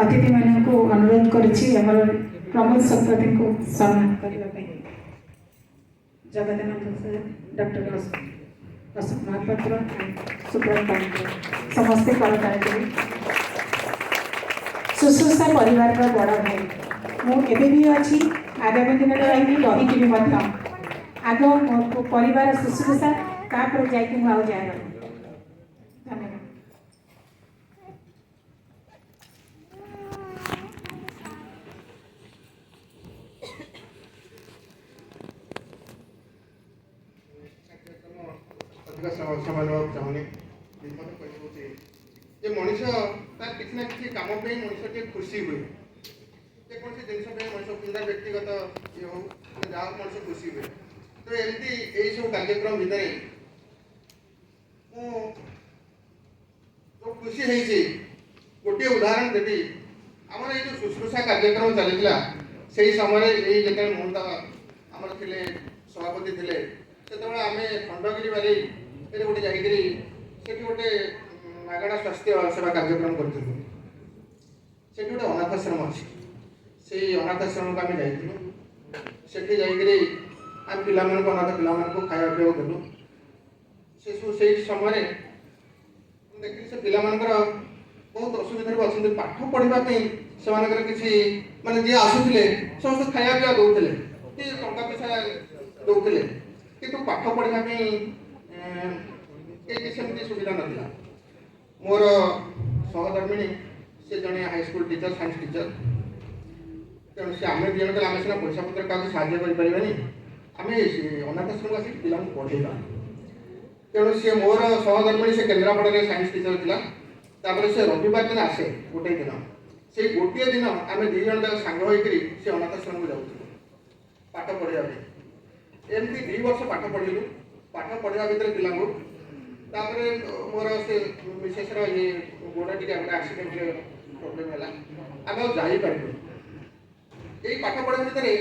ଅତିଥିମାନଙ୍କୁ ଅନୁରୋଧ କରୁଛି ଆମର ପ୍ରମୋଦ ଶତପଥୀଙ୍କୁ ସମ୍ମାନ କରିବା ପାଇଁ। ଜଗଦାନନ୍ଦ ସାର୍, ଡକ୍ଟର ଅଶୋକ ମହାପାତ୍ର, ସୁବ୍ରତ ପାଣ୍ଡେ, ସମସ୍ତେ କରତାଳି ଦେବେ। ଶୁଶ୍ରୂଷା ପରିବାରର ବଡ଼ ଭାଇ ମୁଁ ଏବେ ବି ଅଛି, ଆଗାମୀ ଦିନରେ ରହିବି, ରହିଯିବି ମଧ୍ୟ। ଆଗ ମୋ ପରିବାର ଶୁଶ୍ରୂଷା, ତାପରେ ଯାଇକି ମୁଁ ଆଉ ଯାହା ରହିବି। ଧନ୍ୟବାଦ। କାର୍ଯ୍ୟକ୍ରମ ଅଧିକ ସମୟ ନେବାକୁ ଚାହୁଁନି। ମୋତେ କହିଦେଉଛି ଯେ ମଣିଷ ତାର କିଛି ନା କିଛି କାମ ପାଇଁ ମଣିଷ ଟିକେ ଖୁସି ହୁଏ। ଯେକୌଣସି ଜିନିଷ ପାଇଁ ମଣିଷ କିମ୍ବା ବ୍ୟକ୍ତିଗତ ଇଏ ହଉ, ଯାହା ହଉ, ମଣିଷ ଖୁସି ହୁଏ। ତ ଏମିତି ଏଇସବୁ କାର୍ଯ୍ୟକ୍ରମ ଭିତରେ ମୁଁ ଯୋଉ ଖୁସି ହେଇଛି, ଗୋଟିଏ ଉଦାହରଣ ଦେବି। ଆମର ଏଇ ଯୋଉ ଶୁଶ୍ରୂଷା କାର୍ଯ୍ୟକ୍ରମ ଚାଲିଥିଲା, ସେଇ ସମୟରେ ଏଇ ଯେତେବେଳେ ମମତା ଆମର ଥିଲେ, ସଭାପତି ଥିଲେ, ସେତେବେଳେ ଆମେ ଖଣ୍ଡଗିରି ବାରିରେ ଗୋଟେ ଯାଇକିରି ସେଠି ଗୋଟେ ମାଗଣା ସ୍ୱାସ୍ଥ୍ୟ ସେବା କାର୍ଯ୍ୟକ୍ରମ କରିଥିଲୁ। ସେଠି ଗୋଟେ ଅନାଥାଶ୍ରମ ଅଛି। ସେଇ ଅନାଥାଶ୍ରମକୁ ଆମେ ଯାଇଥିଲୁ। ସେଠି ଯାଇକିରି ଆମେ ପିଲାମାନଙ୍କୁ, ଅନାଥ ପିଲାମାନଙ୍କୁ ଖାଇବା ପିଇବାକୁ ଦେଲୁ। ସେସବୁ ସେଇ ସମୟରେ ମୁଁ ଦେଖିଲି, ସେ ପିଲାମାନଙ୍କର ବହୁତ ଅସୁବିଧାରେ ବି ଅଛନ୍ତି। ପାଠ ପଢ଼ିବା ପାଇଁ ସେମାନଙ୍କର କିଛି, ମାନେ ଯିଏ ଆସୁଥିଲେ ସମସ୍ତେ ଖାଇବା ପିଇବା ଦେଉଥିଲେ କି ଟଙ୍କା ପଇସା ଦେଉଥିଲେ, କିନ୍ତୁ ପାଠ ପଢ଼ିବା ପାଇଁ କେହି ସେମିତି ସୁବିଧା ନଥିଲା। ମୋର ସହଧର୍ମିଣୀ, ସେ ଜଣେ ହାଇସ୍କୁଲ ଟିଚର, ସାଇନ୍ସ ଟିଚର। ତେଣୁ ସେ ଆମେ ଦୁଇ ଜଣ କହିଲେ, ଆମେ ସିନା ପଇସା ପତ୍ର କାହାକୁ ସାହାଯ୍ୟ କରିପାରିବାନି, ଆମେ ଅନାଥାଶ୍ରମକୁ ଆସିକି ପିଲାଙ୍କୁ ପଢ଼େଇବା। ତେଣୁ ସିଏ ମୋର ସହଧର୍ମିଣୀ, ସେ କେନ୍ଦ୍ରାପଡ଼ାରେ ସାଇନ୍ସ ଟିଚର ଥିଲା। ତାପରେ ସେ ରବିବାର ଦିନ ଆସେ, ଗୋଟିଏ ଦିନ। ସେଇ ଗୋଟିଏ ଦିନ ଆମେ ଦୁଇ ଜଣ ଯାକ ସାଙ୍ଗ ହୋଇକରି ସେ ଅନାଥାଶ୍ରମକୁ ଯାଉଥିଲୁ ପାଠ ପଢ଼ିବା ପାଇଁ। ଏମିତି 2 ବର୍ଷ ପାଠ ପଢ଼ିଲୁ। ପାଠ ପଢ଼ିବା ଭିତରେ ପିଲାଙ୍କୁ, ତାପରେ ମୋର ସେ ମିସେସ୍ର ଇଏ ଗୋଡ଼ ଟିକେ ଗୋଟେ ଆକ୍ସିଡେଣ୍ଟରେ ପ୍ରୋବ୍ଲେମ୍ ହେଲା, ଆମେ ଆଉ ଯାଇପାରିଲୁନି। ଏଇ ପାଠ ପଢ଼ିବା ଭିତରେ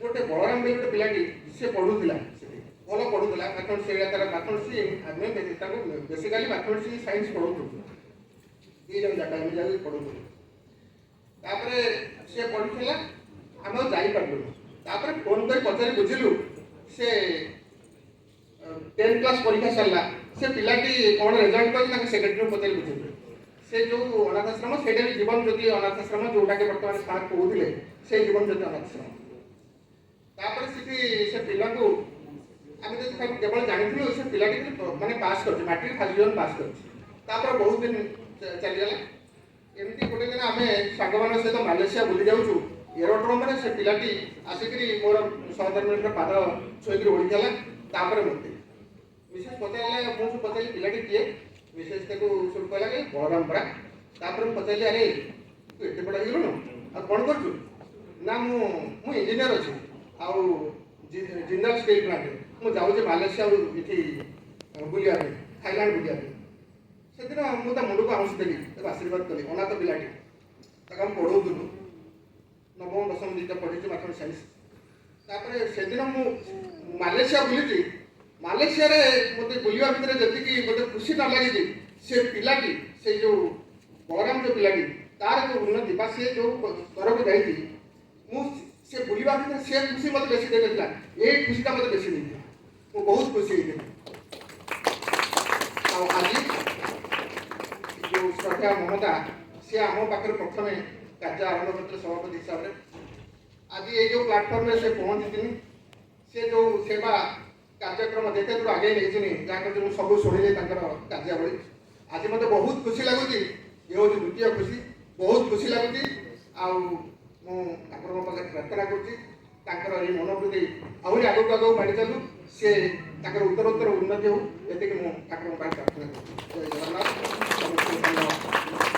ଗୋଟେ ବଳରାମ ବୋଲି ଗୋଟେ ପିଲାଟି, ସେ ପଢ଼ୁଥିଲା ସେଠି, ଭଲ ପଢ଼ୁଥିଲା। ମ୍ୟାଥମେଟିକ୍ସ ସେଇଟା ତାର ମ୍ୟାଥମେଟିକ୍ସ, ଆମେ ତାକୁ ବେସିକାଲି ମ୍ୟାଥମେଟିକ୍ସ ସାଇନ୍ସ ପଢ଼ଉଥିଲୁ। ଦୁଇ ଜଣ ଯାକ ଆମେ ଯାଇକି ପଢ଼ଉଥିଲୁ। ତାପରେ ସେ ପଢ଼ୁଥିଲା, ଆମେ ଆଉ ଯାଇପାରିଲୁନି। ତାପରେ ଫୋନ୍ କରି ପଚାରି ବୁଝିଲୁ, ସେ 10th class ପରୀକ୍ଷା ସରିଲା, ସେ ପିଲାଟି କ'ଣ ରେଜଲ୍ଟ କରିଛି, ତାଙ୍କ ସେକ୍ରେଟାରୀକୁ ପଚାରି ବୁଝିଲୁ। ସେ ଯେଉଁ ଅନାଥାଶ୍ରମ, ସେଇଟା ବି ଜୀବନ ଜ୍ୟୋତି ଅନାଥାଶ୍ରମ, ଯେଉଁଟାକି ବର୍ତ୍ତମାନ ସାର୍ କହୁଥିଲେ, ସେଇ ଜୀବନ ଜ୍ୟୋତି ଅନାଥାଶ୍ରମ। ତାପରେ ସେଠି ସେ ପିଲାକୁ ଆମେ ଯଦି ଖାଲି କେବଳ ଜାଣିଥିଲୁ, ସେ ପିଲାଟି ମାନେ ପାସ୍ କରିଛି, ମାଟ୍ରିକ ଫାର୍ଷ୍ଟ ଡିଭିଜନ ପାସ୍ କରିଛି। ତାପରେ ବହୁତ ଦିନ ଚାଲିଗଲା। ଏମିତି ଗୋଟେ ଦିନ ଆମେ ସାଙ୍ଗମାନଙ୍କ ସହିତ ମାଲେସିଆ ବୁଲି ଯାଉଛୁ। ଏରୋଡ୍ରୋମରେ ସେ ପିଲାଟି ଆସିକିରି ମୋର ସହଧର୍ମିଣୀର ପାଦ ଛୁଇଁକିରି ଓଳିଗଲା। ତାପରେ ମୋତେ ମିସେସ୍ ପଚାରିଲେ, ମୁଁ ସବୁ ପଚାରିଲି, ପିଲାଟି କିଏ? ମିସେସ୍ ତାକୁ ସବୁ କହିଲା କି ବଳରାମ ପରା। ତାପରେ ମୁଁ ପଚାରିଲି, ଆରେ ତୁ ଏତେ ବଡ଼ ହେଇଗଲୁଣୁ ଆଉ କ'ଣ କରୁଛୁ? ନା, ମୁଁ ଇଞ୍ଜିନିୟର ଅଛି ଆଉ ଜିନ୍ଦଲ ଷ୍ଟିଲ୍ ପ୍ଲାଣ୍ଟରେ। ମୁଁ ଯାଉଛି ମାଲେସିଆ ଆଉ ଏଠି ବୁଲିବା ପାଇଁ, ଥାଇଲାଣ୍ଡ ବୁଲିବା ପାଇଁ। ସେଦିନ ମୁଁ ତା ମୁଣ୍ଡକୁ ଆଉଁସି ଦେଲି, ତାକୁ ଆଶୀର୍ବାଦ କଲି। ଅନାଥ ପିଲାଟି, ତାକୁ ଆମେ ପଢ଼ଉଥିଲୁ। ନବମ ଦଶମ ଦୁଇଟା ପଢ଼ିଛୁ ମାଥମେଟିକ୍ସ ସାଇନ୍ସ। ତାପରେ ସେଦିନ ମୁଁ ମାଲେସିଆ ବୁଲିଛି। ମାଲେସିଆରେ ମୋତେ ବୁଲିବା ଭିତରେ ଯେତିକି ମୋତେ ଖୁସି ନ ଲାଗିଛି, ସେ ପିଲାଟି, ସେଇ ଯେଉଁ ବଳରାମ ଯେଉଁ ପିଲାଟି, ତାର ଯେଉଁ ଉନ୍ନତି ବା ସିଏ ଯେଉଁ ସ୍ତରକୁ ଯାଇଛି, ମୁଁ ସେ ବୁଲିବା ଭିତରେ ସେ ଖୁସି ମୋତେ ବେଶୀ ଦେଇନଥିଲା, ଏଇ ଖୁସିଟା ମୋତେ ବେଶୀ ଦେଇଥିଲା। ମୁଁ ବହୁତ ଖୁସି ହେଇଥିଲି। ଆଉ ଆଜି ଯେଉଁ ଶ୍ରଦ୍ଧା ମମତା, ସିଏ ଆମ ପାଖରେ ପ୍ରଥମେ କାର୍ଯ୍ୟ ଆରମ୍ଭ କରିଥିଲେ ସଭାପତି ହିସାବରେ। ଆଜି ଏଇ ଯେଉଁ ପ୍ଲାଟଫର୍ମରେ ସେ ପହଞ୍ଚିଛନ୍ତି, ସେ ଯେଉଁ ସେବା କାର୍ଯ୍ୟକ୍ରମ ଯେତେ ଦୂର ଆଗେଇ ନେଇଛନ୍ତି, ଯାହା କରୁଛି, ମୁଁ ସବୁ ଶୁଣିଲି ତାଙ୍କର କାର୍ଯ୍ୟାବଳୀ। ଆଜି ମୋତେ ବହୁତ ଖୁସି ଲାଗୁଛି। ଇଏ ହେଉଛି ଦ୍ୱିତୀୟ ଖୁସି। ବହୁତ ଖୁସି ଲାଗୁଛି। ଆଉ ମୁଁ ଠାକୁରଙ୍କ ପାଖରେ ପ୍ରାର୍ଥନା କରୁଛି, ତାଙ୍କର ଏଇ ମନୋବୃତ୍ତି ଆହୁରି ଆଗକୁ ଆଗକୁ ମାଡ଼ି ଚାଲୁ, ସେ ତାଙ୍କର ଉତ୍ତରୋତ୍ତର ଉନ୍ନତି ହଉ। ଏତିକି ମୁଁ ଠାକୁରଙ୍କ ପାଖରେ ପ୍ରାର୍ଥନା କରୁଛି। ଜୟ ଜଗନ୍ନାଥ। ସମସ୍ତଙ୍କୁ ଧନ୍ୟବାଦ।